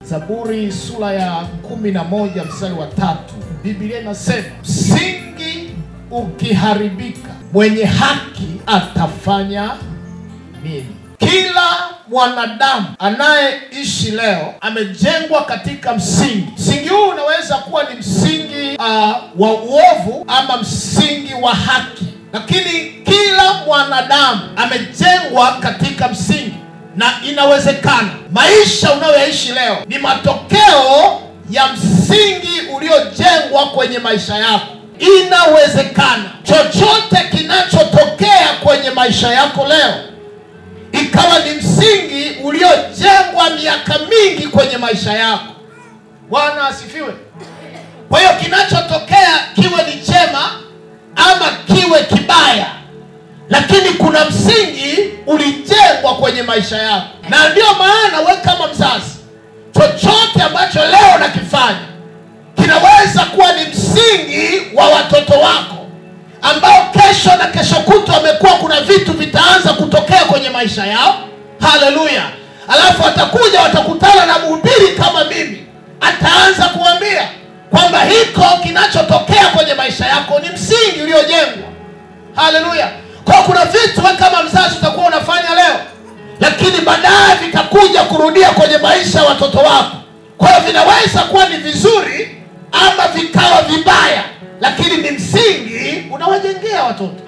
Zaburi sura ya 11 mstari wa 3, Biblia inasema, msingi ukiharibika, mwenye haki atafanya nini? Kila mwanadamu anayeishi leo amejengwa katika msingi. Msingi huu unaweza kuwa ni msingi wa uovu ama msingi wa haki, lakini kila mwanadamu amejengwa katika msingi. Na inawezekana maisha unayoishi leo ni matokeo ya msingi uliojengwa kwenye maisha yako. Inawezekana chochote kinachotokea kwenye maisha yako leo ikawa ni msingi uliojengwa miaka mingi kwenye maisha yako. Bwana asifiwe. Kwa hiyo kinachotokea kiwe ni chema ama kiwe kibaya, lakini kuna msingi ulijengwa kwenye maisha yako. Na ndio maana wewe kama mzazi, chochote ambacho leo unakifanya kinaweza kuwa ni msingi wa watoto wako ambao kesho na kesho kutwa wamekuwa, kuna vitu vitaanza kutokea kwenye maisha yao. Haleluya. Alafu watakuja watakutana na mhubiri kama mimi, ataanza kuambia kwamba hiko kinachotokea kwenye maisha yako ni msingi uliojengwa. Haleluya. Kwa kuna vitu wewe kama mzazi utakuwa unafanya leo, lakini baadaye vitakuja kurudia kwenye maisha ya watoto wako. Kwa hiyo vinaweza kuwa ni vizuri ama vikawa vibaya, lakini ni msingi unawajengea watoto.